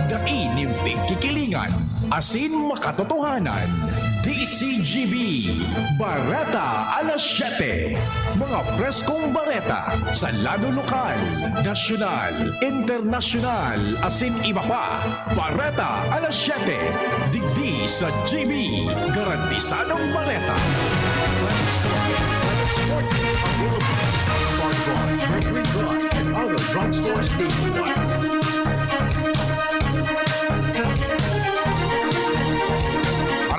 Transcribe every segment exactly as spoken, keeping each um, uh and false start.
Dai nin pigkikilingan asin makatotohanan. D C G B, Bareta Alas Siyete. Mga preskong bareta sa lado lokal, nasyonal, internasyonal, asin iba pa. Bareta Alas Siyete, digdi sa G B, garantisadong bareta. Flex Sport, Flex Sport, available at South Star Drug, Mercury Drug, and other drugstores nationwide.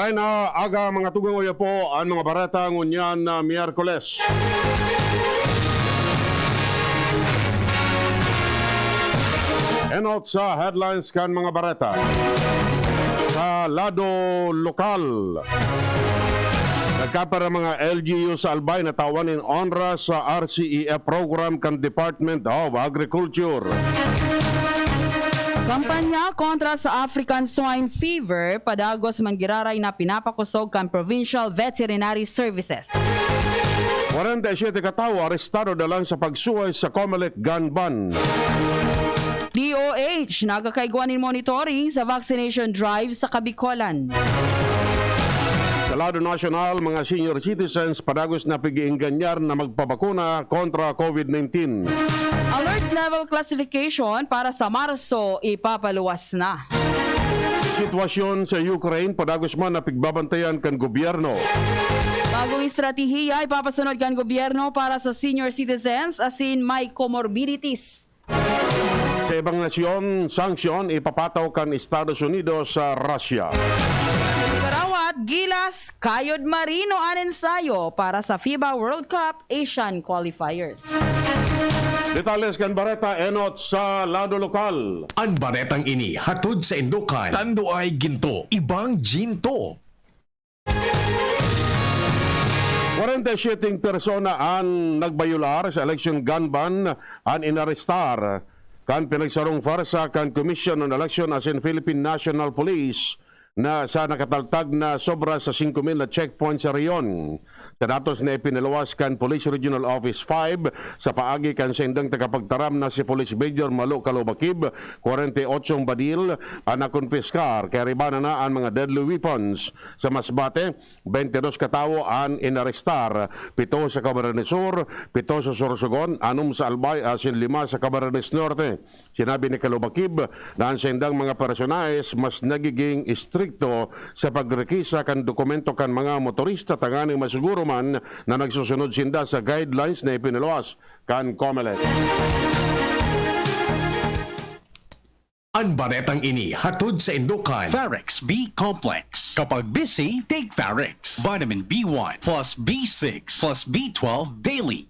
Aray na aga, mga tugang, oya po an mga bareta ngunyan na Miyerkules. Enot sa headlines kan mga bareta. Sa lado lokal, nagkapira mga L G U sa Albay na tawan nin onra sa R C E F program kan Department of Agriculture. Kampanya kontra sa African Swine Fever, padagos man giraray na pinapakosog kan Provincial Veterinary Services. Kwarenta y siyete ka tawo arestado dalan sa pagsuhay sa Comelec gun ban. D O H, nagkakaigwa nin monitoring sa vaccination drive sa Kabikolan. Sa lado nasyonal, mga senior citizens padagos na pig-iingganyar na magpabakuna kontra COVID nineteen. Alert level classification para sa Marso, ipapaluwas na. Sitwasyon sa Ukraine, padagos man na pigbabantayan kan gobyerno. Bagong estratehiya ipapasunod kan gobyerno para sa senior citizens asin may comorbidities. Sa ibang nasyon, sanksyon ipapataw kan Estados Unidos sa Russia. Karawat, gilas, kayod marino an ensayo para sa FIBA World Cup Asian Qualifiers. Detalles kan bareta enot sa lado lokal. An baretang ini hatod saindo kan Tando ay Ginto, Ibang Ginto. Kwarenta y siyete persona an nagbayular sa election gun ban an inarestar kan pinagsarong pwersa kan Commission on Election asin Philippine National Police na sa nakataltag na sobra sa singko mil na checkpoint sa rehiyon. Sa datos na ipinaluwas kan Police Regional Office five, sa paagi kan saindang tagapagtaram na si Police Major Malo Kalobakib, kwarenta y otsong badil an nakonpiskar, kaya riba na na an mga deadly weapons. Sa Masbate, bente dos ka tawo an inarestar, pito sa Camarines Sur, pito sa Sorsogon, anom sa Albay, asin lima sa Camarines Norte. Sinabi ni Kalobakib na an saindang mga personahes mas nagiging istrikto sa pagrekisa kan dokumento kan mga motorista tanganing masiguro man na nagsusunod sinda sa guidelines na ipinaluwas kan Comelec. An baretang ini hatod saindo kan Pharex B Complex. Kapag busy, take Pharex. Vitamin B one plus B six plus B twelve daily.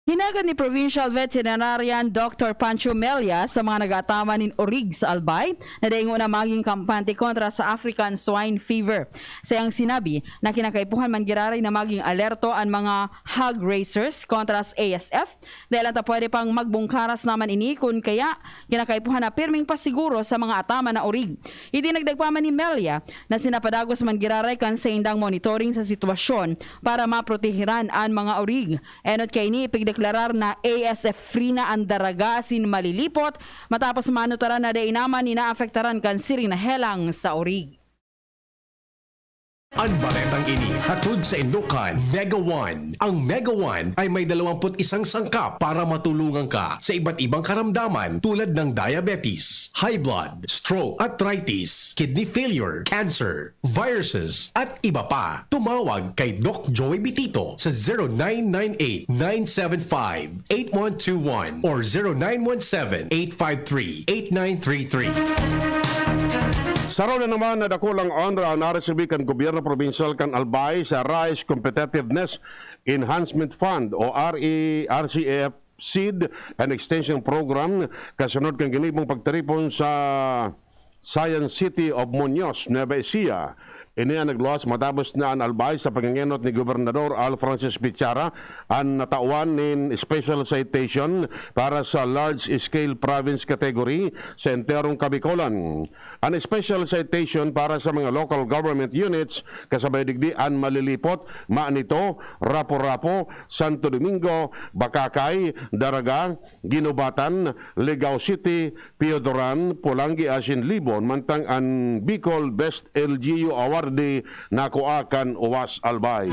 Hinagad ni Provincial Veterinarian Doctor Pancho Mella sa mga nag-aataman nin orig sa Albay na dai ngona magin kampante kontra sa African Swine Fever. Sa iyang sinabi na kinakaipuhan man giraray na maging alerto an mga hog raisers kontra sa A S F, dahil anta pwede pang magbungkaras naman ini kun kaya kinakaipuhan na pirming pasiguro sa mga ataman na orig. Idinagdag pa man ni Mella na sinapadagos man giraray kan saindang monitoring sa sitwasyon para maprotehiran an mga orig. Enot kaini, ipigdeklarar na A S F free na an daraga asin malilipot matapos maanotaran na dai naman inaapektaran kan siring na helang sa orig. An baretang ini hatod saindo kan Mega One. Ang Mega One ay may dalawampu't isang sangkap para matulungan ka sa iba't ibang karamdaman tulad ng diabetes, high blood, stroke, arthritis, kidney failure, cancer, viruses, at iba pa. Tumawag kay Doc Joey Bitito sa zero nine nine eight, nine seven five, eight one two one or zero nine one seven, eight five three, eight nine three three. Saro na naman na dakulang onra ang naresibi kan gobyerno probinsyal kan Albay sa Rice Competitiveness Enhancement Fund o R E, R C F Seed and Extension Program, kasunod kan ginibong pagtiripon sa Science City of Muñoz, Nueva Ecija. Ini ang nagluwas matapos na an Albay sa pangengenot ni Gobernador Al Francis Bichara an natawan nin special citation para sa large-scale province category sa enterong Kabikolan. An special citation para sa mga local government units kasabay digdi an Malilipot, Manito, Rapu-Rapu, Santo Domingo, Bacacay, Daraga, Guinobatan, Legao City, Piodoran, Polangui asin Libon, mantang an Bicol Best L G U Awardee nakua kan Uwas Albay.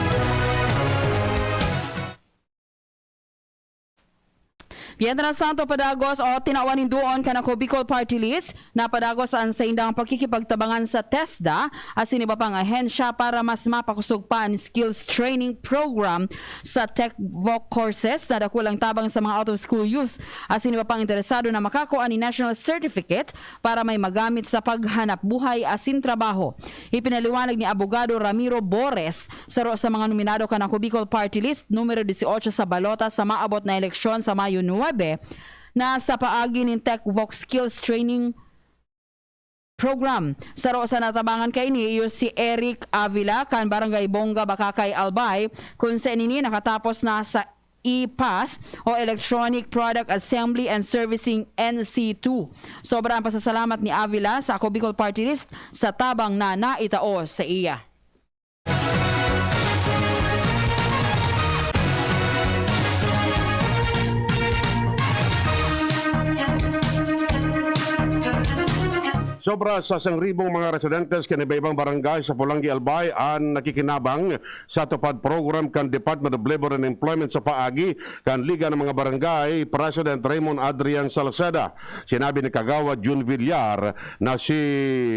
Mientras tanto, padagos o tinawan nin duon kan Ako Bicol Party List, napadagos an saindang pakikipagtabangan sa TESDA asin iba pang ahensya para mas mapakosog pa an skills training program sa TechVoc courses na dakulang tabang sa mga out-of-school youth asin iba pang interesado na makakua nin national certificate para may magamit sa paghanap buhay asin trabaho. Ipinaliwanag ni Abogado Ramiro Bores, saro sa mga nominado kan Ako Bicol Party List, numero dieciocho sa balota sa maabot na eleksyon sa Mayo nuebe, na sa paagi nin TechVoc Skills Training Program. Saro sa natabangan kaini iyo si Eric Avila kan Barangay Bonga, Bacacay, Albay, kun sa nini nakatapos na sa e-pass o Electronic Product Assembly and Servicing N C two. Sobra ang pasasalamat ni Avila sa Ako Bicol Party List sa tabang na naitao sa iya. Sobra sa sangribong mga residentes kan iba-ibang barangay sa Polangui, Albay an nakikinabang sa TUPAD program kan Department of Labor and Employment sa paagi kan Liga ng mga Barangay President Raymond Adrian Salceda. Sinabi ni Kagawad Jun Villar na si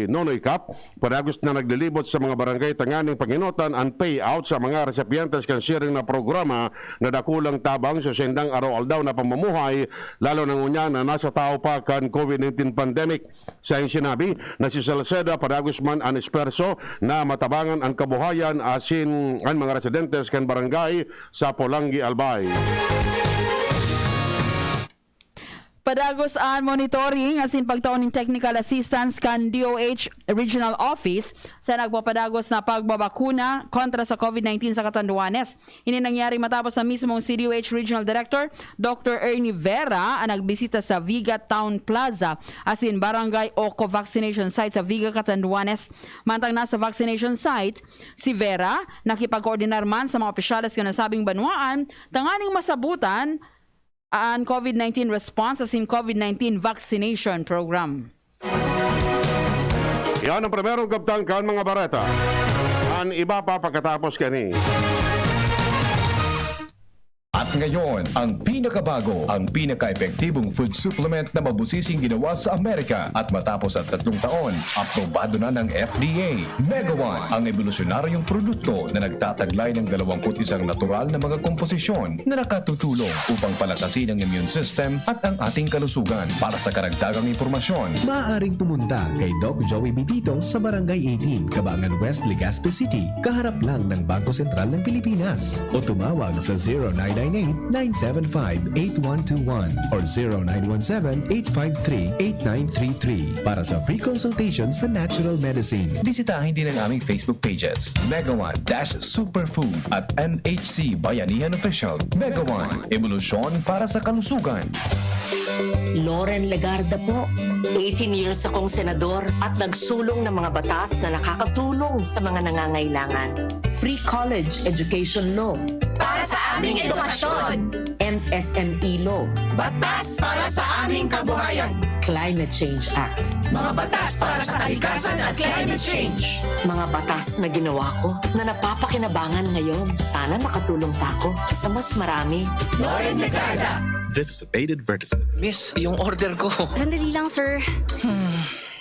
Nonoy Cap padagos na naglilibot sa mga barangay tanganing pangenotan an payout sa mga resipyentes kan siring na programa na dakulang tabang sa saindang araw-aldaw na pamumuhay, lalo na ngunyan na nasa tahaw pa kan COVID nineteen pandemic. Sa iyang sinabi na si Salceda padagos man an espuwerso na matabangan an kabuhayan asin an mga residentes kan barangay sa Polangui, Albay. Padagos an monitoring asin pagtao nin technical assistance kan D O H Regional Office sa nagpapadagos na pagbabakuna kontra sa COVID nineteen sa Catanduanes. Ini nangyari matapos na mismong si D O H Regional Director Doctor Ernie Vera ang nagbisita sa Viga Town Plaza asin Barangay Oco Vaccination Site sa Viga, Catanduanes. Mantang nasa vaccination site si Vera, nakipagkoordinar man sa mga opisyales kan nasabing banwaan tanganing masabutan an COVID nineteen response asin COVID nineteen vaccination program. Yan ang primerong kabtang kan mga bareta. An iba pa pagkatapos kani. At ngayon, ang pinakabago, ang pinaka-epektibong food supplement na mabusising ginawa sa Amerika. At matapos ang tatlong taon, aprobado na ng F D A. Mega One, ang ebolusyonaryong produkto na nagtataglay ng dalawampu't isang natural na mga komposisyon na nakatutulong upang palakasin ang immune system at ang ating kalusugan. Para sa karagdagang impormasyon, maaaring pumunta kay Doc Joey Bitito sa Barangay eighteen, Cabangan West, Legazpi City, kaharap lang ng Bangko Sentral ng Pilipinas. O tumawag sa zero nine nine eight, nine seven five, eight one two one or zero nine one seven, eight five three, eight nine three three para sa free consultation sa natural medicine. Bisitahin din ang aming Facebook pages, Mega One dash Superfood at M H C Bayanihan Official. Mega One, ebolusyon para sa kalusugan. Loren Legarda po. Eighteen years akong senador at nagsulong ng mga batas na nakakatulong sa mga nangangailangan. Free college education law. Para sa aming edukasyon. M S M E law. Batas para sa aming kabuhayan. Climate Change Act. Mga batas para sa kalikasan at climate change. Mga batas na ginawa ko na napapakinabangan ngayon. Sana makatulong pa ako sa mas marami. Loren Legarda. This is a paid advertisement. Miss, yung order ko. Sandali lang, sir.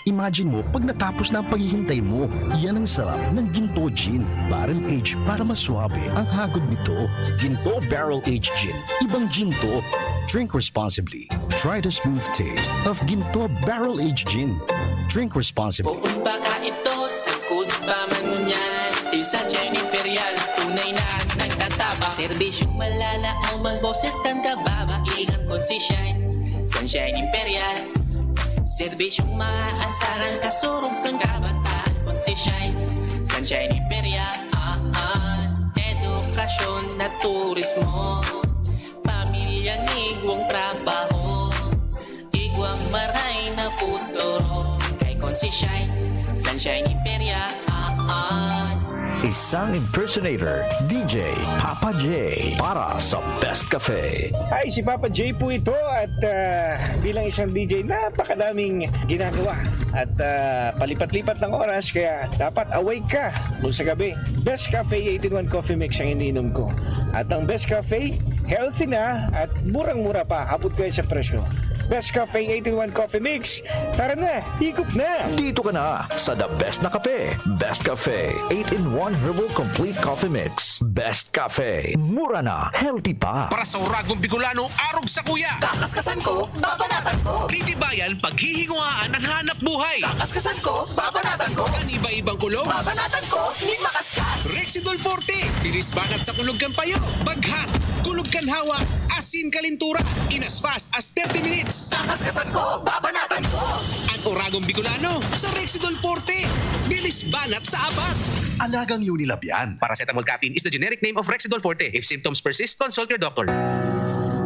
Imagine mo, pag natapos na ang paghihintay mo, yan ang sarap ng Ginto Gin. Barrel aged para mas suabe ang hagod nito. Ginto Barrel Aged Gin. Ibang Ginto. Drink responsibly. Try the smooth taste of Ginto Barrel Aged Gin. Drink responsibly. Buong baka ito, sangkod pa man ngunyan. Ito'y Sunshine Imperial, tunay na nagtataba. Serbisyong malalaom ang boses kan kababaihan kon si Shine. Sunshine Imperial. Serbisyong maaasaran, kasurog kan kabataan kon si Shine. Sunshine Imperia, ah, ah. Edukasyon na turismo. Pamilyang igwang trabaho. Igwang maray na futuro. Kay kon si Shine, Sunshine Imperia, ah, ah. Isang impersonator, D J, Papa J, para sa Best Cafe. Hi, si Papa J po ito at ah, bilang isang D J, napakadaming ginagawa at ah, palipat-lipat ng oras kaya dapat awake ka kung sa gabi. Best Cafe eight-in-one Coffee Mix ang iniinom ko. At ang Best Cafe, healthy na at murang-mura pa, abot kayo sa presyo. Best Cafe eight-in-one Coffee Mix, tara na, higop na! Dito ka na sa the best na kape. Best Cafe, eight-in-one Herbal Complete Coffee Mix. Best Cafe, mura na, healthy pa. Para sa Uragong Bicolano, arog sa kuya. Kakaskasan ko, babanatan ko. Titibayan, paghihinguhaan ang hanap buhay. Kakaskasan ko, babanatan ko. Ang iba-ibang kulong. Babanatan ko, ni makaskas. Rexidol Forte. Bilis banat sa kulog kan payo. Baghat. Kulog kan hawa. Asin kalintura. In as fast as thirty minutes. Kakaskasan ko, babanatan ko. Ang Uragong Bicolano sa Rexidol Forte. Bilis banat sa abat. Alagang Unilab yan. Paracetamol caffeine is the generic name of Rexidol Forte. If symptoms persist, consult your doctor.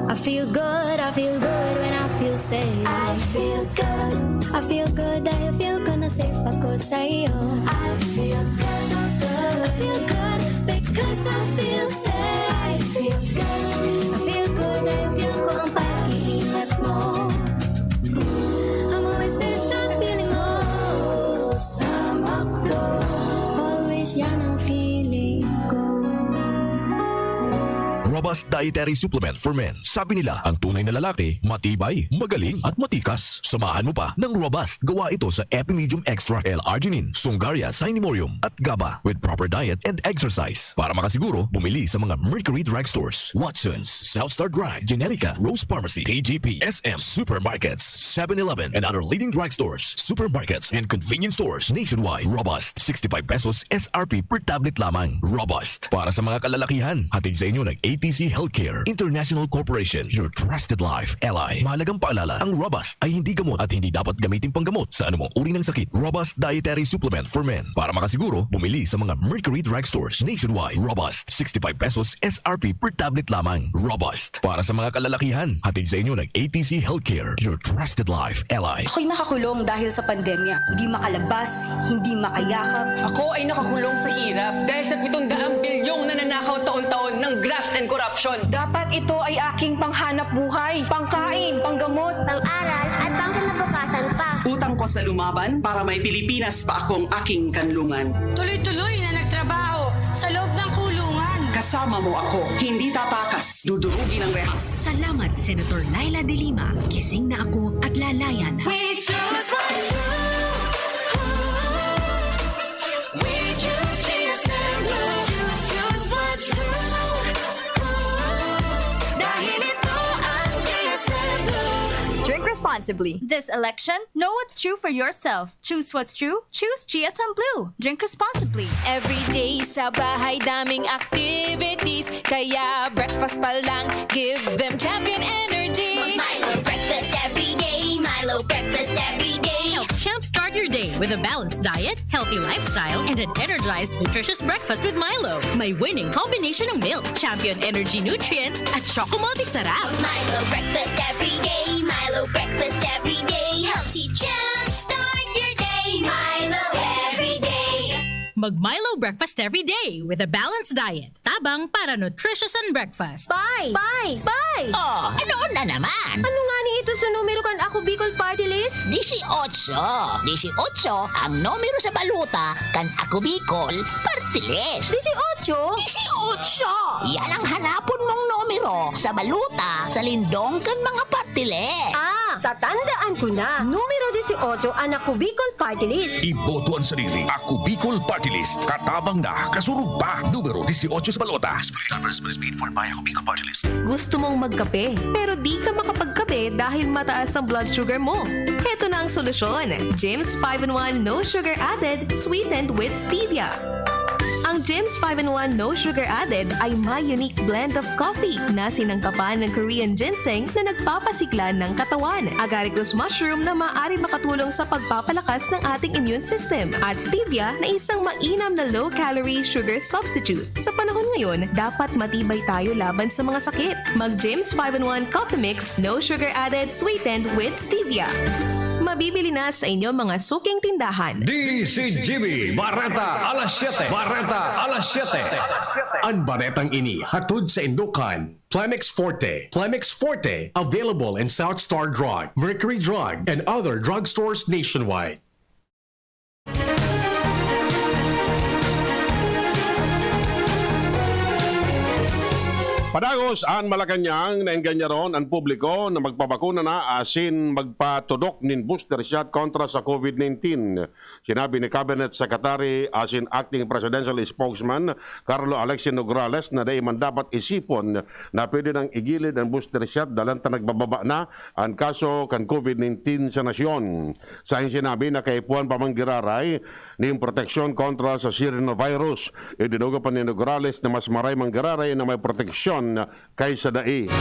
I feel good, I feel good when I feel safe. I feel good. I feel good dahil feel ko na safe ako sa iyo. I feel good, so good. I feel good because I feel safe. I feel good. I feel good dahil feel ko ang pag-iingat mo. I'm always safe sa feeling mo. Sa McDo, always yan ang feeling ko. Robust Dietary Supplement for Men. Sabi nila, ang tunay na lalaki, matibay, magaling, at matikas. Samahan mo pa ng Robust. Gawa ito sa Epimedium Extra L-Arginine, Sungaria, Sinemurium, at GABA with proper diet and exercise. Para makasiguro, bumili sa mga Mercury Drug Stores, Watson's, South Star Drug, Generica, Rose Pharmacy, T G P, S M Supermarkets, seven eleven, and other leading drug stores, supermarkets, and convenience stores nationwide. Robust, sixty-five pesos S R P per tablet lamang. Robust. Para sa mga kalalakihan, hatid sa inyo ng A T C Healthcare International Corporation, your trusted life ally. Mahalagang paalala, ang Robust ay hindi gamot at hindi dapat gamitin panggamot sa anumang uri ng sakit. Robust Dietary Supplement for Men. Para makasiguro, bumili sa mga Mercury Drug Stores nationwide. Robust, sixty-five pesos S R P per tablet lamang. Robust. Para sa mga kalalakihan, hatid sa inyo ng A T C Healthcare, your trusted life ally. Ako'y nakakulong dahil sa pandemya. Hindi makalabas, hindi makayakap. Ako ay nakakulong sa hirap dahil sa pitong daang bilyong nananakaw taon-taon ng graft and corruption. Dapat ito ay aking panghanap buhay, pangkain, panggamot, pang-aral at pangkinabukasan pa. Utang ko sa lumaban para may Pilipinas pa akong aking kanlungan. Tuloy-tuloy na nagtrabaho sa loob ng kulungan. Kasama mo ako, hindi tatakas, dudurugin ang rehas. Salamat, Senator Leila de Lima. Gising na ako at lalaya na. We choose what's true. We choose G S M Blue. Choose, choose what's true. Dahil ito ang G S M Blue. Drink responsibly. This election, know what's true for yourself. Choose what's true. Choose G S M Blue. Drink responsibly. Every day sa bahay daming activities. Kaya breakfast pa lang, give them Champion Energy. Milo breakfast every day. Milo breakfast every day. Help Champ start your day with a balanced diet, healthy lifestyle, and an energized, nutritious breakfast with Milo. May winning combination ng milk, Champion Energy nutrients, at Choco Multisarap. Milo breakfast every day. Milo breakfast every day. Helps you jump start your day. Milo every day. Mag Milo breakfast every day with a balanced diet. Tabang para nutritious and breakfast. Pay! Pay! Pay! Oh, ano na naman? Ano nga ni ito sa numero kan Ako Bicol Party List? Disiotso. Disiotso ang numero sa baluta kan Ako Bicol Party List. Disiotso? Disiotso! Yan ang hanapon mong numero sa baluta sa lindong kan mga party list. Ah, tatandaan ko na. Numero disiotso ang Ako Bicol Party List. Iboto ang sarili. Ako Bicol Party List. Katabang na, kasurog pa. Numero disiotso sa balota. Political Party List. Gusto mong magkape, pero di ka makapagkape dahil mataas ang blood sugar mo? Heto na ang solusyon, James five in one No Sugar Added, sweetened with stevia. Ang Jim's five-in-one No Sugar Added ay may unique blend of coffee na sinangkapan ng Korean ginseng na nagpapasigla ng katawan, agaricus mushroom na maaari makatulong sa pagpapalakas ng ating immune system, at stevia na isang mainam na low-calorie sugar substitute. Sa panahon ngayon, dapat matibay tayo laban sa mga sakit. Mag Jim's five-in-one Coffee Mix, No Sugar Added, sweetened with stevia. Mabibili na sa inyong mga suking tindahan. D C G B, Bareta alas siyete. Bareta alas siyete. An baretang ini hatod sa indokan Plemex Forte. Plemex Forte, available in South Star Drug, Mercury Drug, and other drugstores nationwide. Padagos an Malacañang na engganyaron an publiko na magpabakuna na asin magpatodok nin booster shot kontra sa COVID nineteen. Sinabi ni Cabinet Secretary asin Acting Presidential Spokesman Carlo Alexi Nograles na dai man dapat isipon na pwede nang igilid an booster shot dangan ta nagbababa na an kaso kan COVID nineteen sa nasyon. Saing sinabi na kaipuhan pa man giraray nin proteksyon kontra sa coronavirus. Idinugo pa ni Nograles na mas maray man giraray na may proteksyon kaysa dai.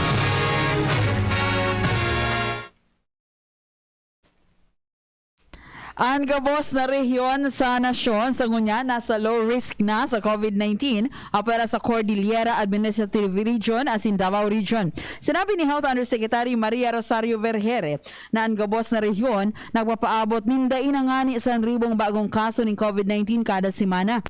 An gabos na rehiyon sa nasyon sa ngunyan nasa low risk na sa COVID nineteen, apwera sa Cordillera Administrative Region asin Davao Region. Sinabi ni Health Undersecretary Maria Rosario Vergeire na an gabos na rehiyon nagpapaabot nin dai na ngani san ribong bagong kaso nin COVID nineteen kada semana.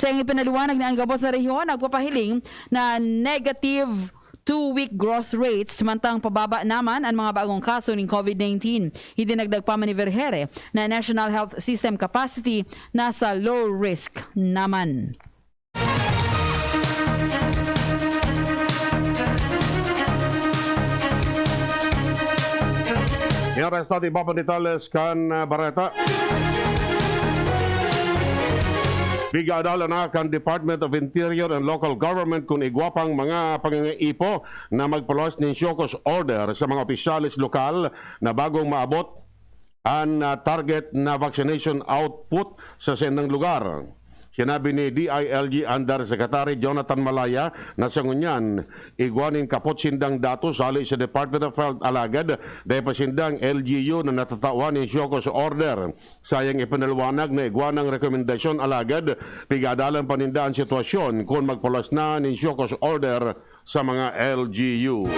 Sa ipinaliwanag na an gabos na rehiyon nagpapahiling na negative two-week growth rates, mantang pababa naman an mga bagong kaso nin COVID nineteen. Idinagdag pa man ni Vergeire na national health system capacity nasa low risk naman. Mientras tanto, iba pang detalles kan, ah, bareta. Pig-aadalan na kan Department of Interior and Local Government kun igwa pang mga pangangaipo na magpaluwas nin show cause order sa mga opisyales lokal na bagong maabot an, ah, target na vaccination output sa saindang lugar. Sinabi ni D I L G Undersecretary Jonathan Malaya na sa ngunyan, igwa nin kapot sindang datos hale sa Department of Health, alagad dai pa sinda an L G U na natatawan nin show cause order. Sayang ipinaliwanag na igwa nang rekomendasyon, alagad pig-aadalan pa ninda an sitwasyon kun magpaluwas na nin show cause order sa mga L G U.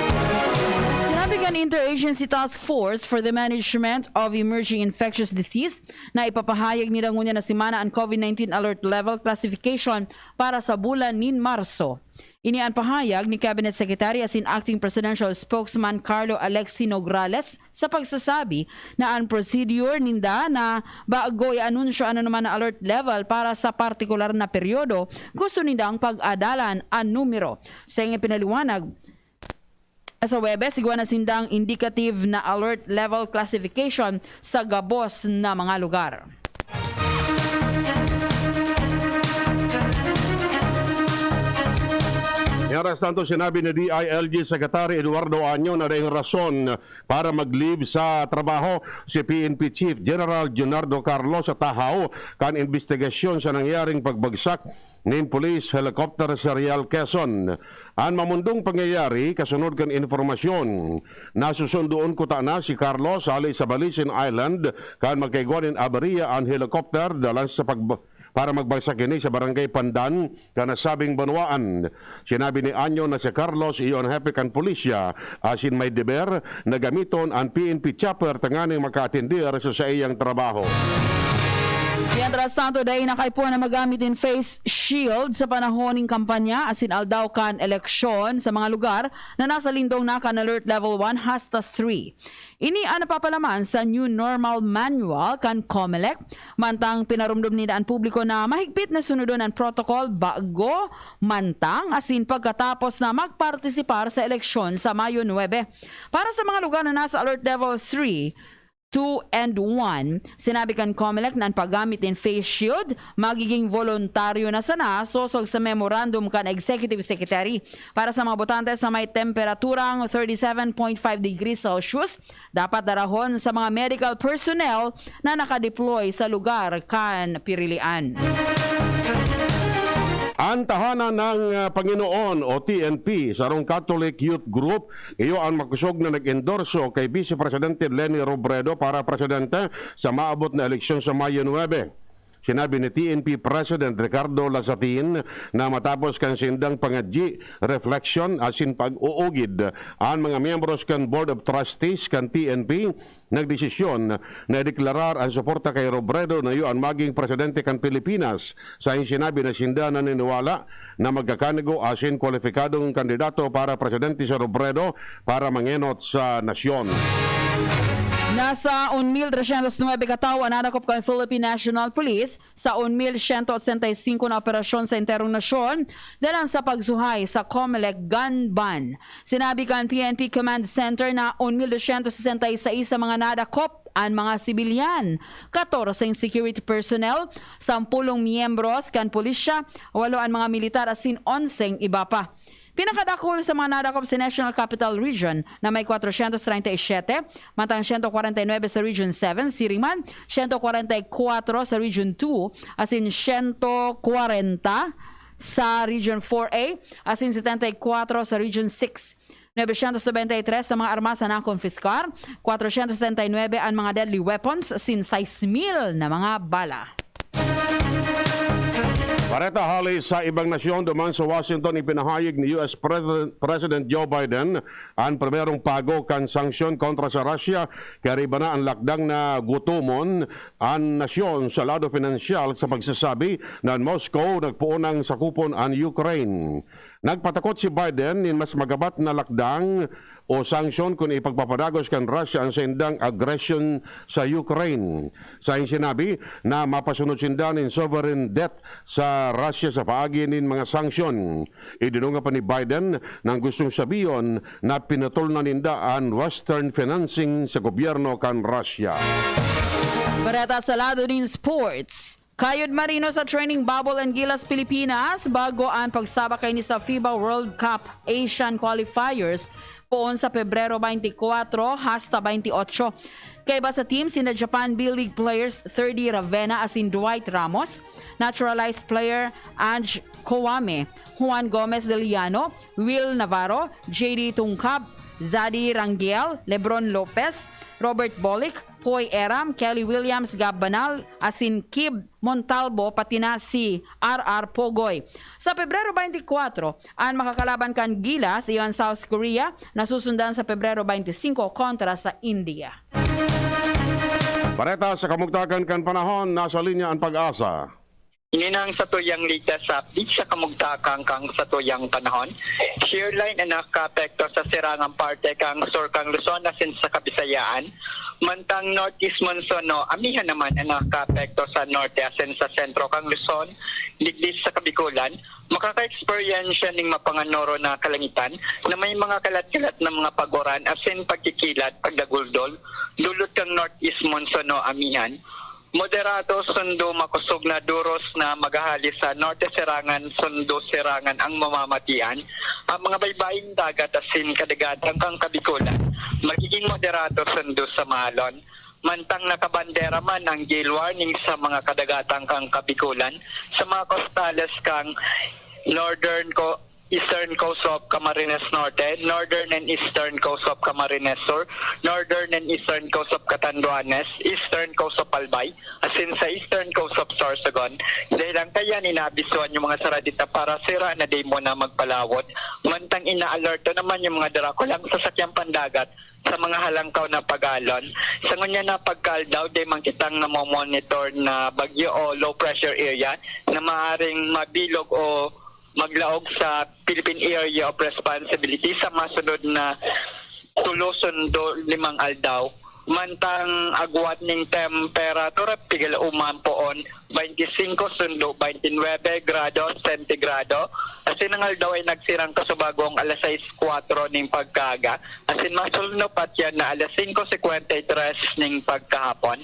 Sinabi kan Interagency Task Force for the Management of Emerging Infectious Disease na ipapahayag nila ngunyan na semana an COVID nineteen alert level classification para sa bulan nin Marso. Ini an pahayag ni Cabinet Secretary asin Acting Presidential Spokesman Carlo Alexi Nograles sa pagsasabi na an prosedur ninda na bago i-anunsyo an anoman na alert level para sa partikular na peryodo, gusto nindang pag-adalan an numero. Sa iyang ipinaliwanag, sa Huwebes, igwa na sindang indicative na alert level classification sa gabos na mga lugar. Mientras tanto, sinabi ni D I L G Secretary Eduardo Año na daing rason para mag-leave sa trabaho si P N P Chief General Leonardo Carlos sa tahaw kan imbestigasyon sa nangyaring pagbagsak nin police helicopter sa Real, Quezon. An mamundong pangyayari kasunod kan impormasyon, nasusundoon kutana si Carlos hale sa Balisin Island kan magkaigwa nin abariya an helicopter dalan sa pag-, para magbagsak ini sa Barangay Pandan kan nasabing banwaan. Sinabi ni Anyo na si Carlos iyo an hepe kan pulisya asin may deber na gamiton an P N P chopper tanganing makaatender sa saiyang trabaho. Mientras tanto, dai na kaipuhan na magamit nin face shield sa panahon nin kampanya asin aldaw kan eleksyon sa mga lugar na nasa lindong na kan Alert Level one hasta three. Ini an napapalaman sa New Normal Manual kan Comelec, mantang pinarumdom ninda an publiko na mahigpit na sunodon an protocol bago, mantang asin pagkatapos na magpartisipar sa eleksyon sa Mayo nuebe. Para sa mga lugar na nasa Alert Level three, two, and one, sinabi kan Comelec na an paggamit nin face shield magiging voluntaryo na sana sosog sa memorandum kan Executive Secretary. Para sa mga botante sa may temperaturang thirty-seven point five degrees Celsius, dapat darahon sa mga medical personnel na nakadeploy sa lugar kan pirilian. An Tahanan ng, ah, Panginoon o T N P, sarong Catholic youth group, iyo an makosog na nag-endorso kay Vice Presidente Leni Robredo para presidente sa maabot na eleksyon sa Mayo nuebe. Sinabi ni T N P President Ricardo Lazatin na matapos kan sindang pangadyi, reflection asin pag-uugid, an mga miyembros kan Board of Trustees kan T N P nagdesisyon na ideklarar an suporta kay Robredo na iyo an maging presidente kan Pilipinas. Sain sinabi na sinda naniniwala na magkakanigo asin kwalipikadong kandidato para presidente si Robredo para mangenot sa nasyon. Nasa un mil tresyentos nuebe katawo an nadakop kan Philippine National Police sa un mil siyento otsenta y singko na operasyon sa enterong nasyon, dalan sa pagsuhay sa Comelec gun ban. Sinabi kan P N P Command Center na un mil dosyentos sesenta y seis sa mga nadakop an mga sibilyan, katorseng security personnel, sampolong miyembros kan pulisya, walo an mga militar asin onseng iba pa. Pinakadakul sa mga nadakop sa National Capital Region na may kwatrosyentos treinta y siyete, mantang siyento kwarenta y nuebe sa Region seven, siring man, siyento kwarenta y kwatro sa Region two, asin siyento kwarenta sa Region four A, asin setenta y kwatro sa Region six. Novecientos nobenta y tres na mga armas an nakonpiskar, kwatrosyentos setenta y nuebe an mga deadly weapons, asin sais mil na mga bala. Bareta hali sa ibang nasyon, duman sa Washington, ipinahayag ni U S President, President Joe Biden an primerong pago kan sanksyon kontra sa Russia, kaya iba na an lakdang na gutomon an nasyon sa lado pinansyal sa pagsasabi na an Moscow nagpoon nang sakupon an Ukraine. Nagpatakot si Biden nin mas magabat na lakdang o sanksyon kun ipagpapadagos kan Russia an saindang agresyon sa Ukraine. Sain sinabi na mapasunod sinda nin sovereign debt sa Russia sa paagi nin mga sanksyon. Idinunga pa ni Biden na gustong sabihon na pinutol na ninda an Western financing sa gobyerno kan Russia. Bareta sa lado nin sports. Kayod Marino sa training bubble an Gilas Pilipinas bago an pagsabak kaini sa FIBA World Cup Asian Qualifiers poon sa Pebrero twenty-four hasta twenty-eight. Kaiba sa team, sina Japan B-League players Thirdy Ravena asin Dwight Ramos, naturalized player Ange Kouame, Juan Gomez de Liano, Will Navarro, J D Tungkab, Zadi Rangel, Lebron Lopez, Robert Bolick, Poy Eram, Kelly Williams, Gab Banal, asin Kib Montalbo, pati na si R R Pogoy. Sa Pebrero twenty-four, an makakalaban kan Gilas iyo an South Korea, na susundan sa Pebrero twenty-five kontra sa India. Bareta sa kamugtakan kan panahon, nasa linya an Pag-asa. Ini na ang satuyang latest update sa kamugtakan kan satuyang panahon. Shear line an nakakaapekto sa sirangang parte kan sur kan Luzon asin sa Kabisayaan. Mantang northeast monsoon o amihan naman an nakakaapekto sa norte asin sa sentro kan Luzon, digdi sa Kabikulan, makaka-eksperyensya ning mapanganoro na kalangitan na may mga kalat-kalat na mga pag-uran asin pagkikilat, pagdaguldol, dulot kan northeast monsoon o amihan. Moderato sundo makosog na duros na maghahali sa norte serangan, sundo serangan ang mamamatian. Ang mga baybaying dagat asin kadagatan kan Kabikulan magiging moderato sundo sa mahalon. Mantang nakabandera man ang gale warning sa mga kadagatan kan Kabikulan, sa mga kostales kan northern co-, eastern coast of Camarines Norte, northern and eastern coast of Camarines Sur, northern and eastern coast of Catanduanes, eastern coast of Albay, asin sa eastern coast of Sorsogon. Dahilan kaiyan, inaabisuhan an mga saradita para sira na dai muna magpalawod. Mantang inaalerto naman an mga darakulang sasakyang pandagat sa mga halangkaw na pag-alon. Sa ngunyan na pagkaaldaw, dai man kitang namomonitor na bagyo o low pressure area na maaaring mabilog o maglaog sa Philippine Area of Responsibility sa masunod na tulo sundo limang aldaw. Mantang agwat ning temperatura, pigala-uman poon, twenty-cinco sundo twenty-nuebe grado sentigrado. Asin ang aldaw ay nagsirang kasubagong alas sais kwatro ning pagkaaga. Asin masulno pa iyan na alas singko singkwenta y tres ning pagkahapon.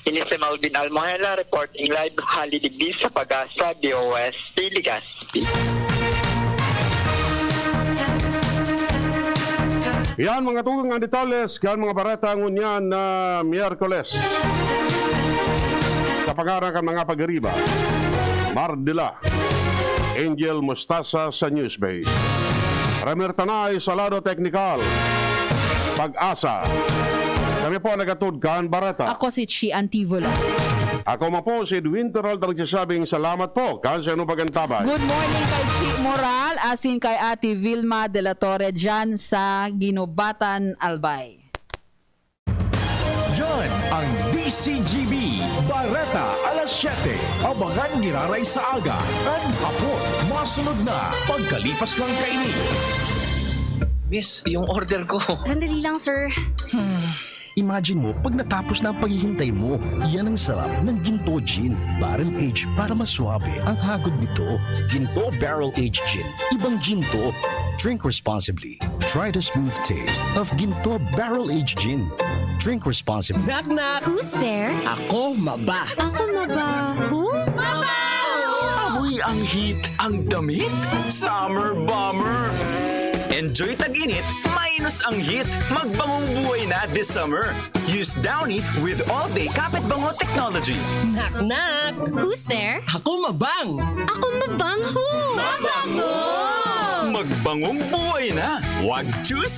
Ini si Melvin Almohela reporting live hali digdi sa Pag-asa, D O S, Legazpi. Yan, mga tugang, ang detalles kan mga bareta ngunyan na Miyerkules. Sa pangaran kan mga pag-ariba, Mardila, Angel Mustasa sa Newsbase. Remer Tanay sa lado teknikal. Pag-asa. Kami po ang nagatod kan Bareta. Ako si Chi Antivola. Ako man po si Edwin Peralta nagsasabing salamat po kan sa inyong pag-antabay. Good morning kay Chi Moral, asin kay Ate Vilma de la Torre dyan sa Guinobatan, Albay. Yan ang D C G B, Bareta alas siyete. Abangan giraray sa aga, kan hapon. Masunod na, pagkalipas lang kaini. Miss, yung order ko. Sandali lang, sir. Imagine mo, pag natapos na ang paghihintay mo, yan ang sarap ng Ginto Gin. Barrel aged para mas swabe ang hagod nito. Ginto Barrel Aged Gin. Ibang Ginto. Drink responsibly. Try the smooth taste of Ginto Barrel Aged Gin. Drink responsibly. Knock knock! Who's there? Ako maba! Ako maba? Who? Amoy ang heat, ang damit, summer bomber. Enjoy tag-init, minus ang heat. Magbangong buhay na this summer. Use Downy with All Day Kapit Bango Technology. Knock knock! Who's there? Ako mabang! Ako mabang who? Mabango! Magbangong buhay na. Wag choose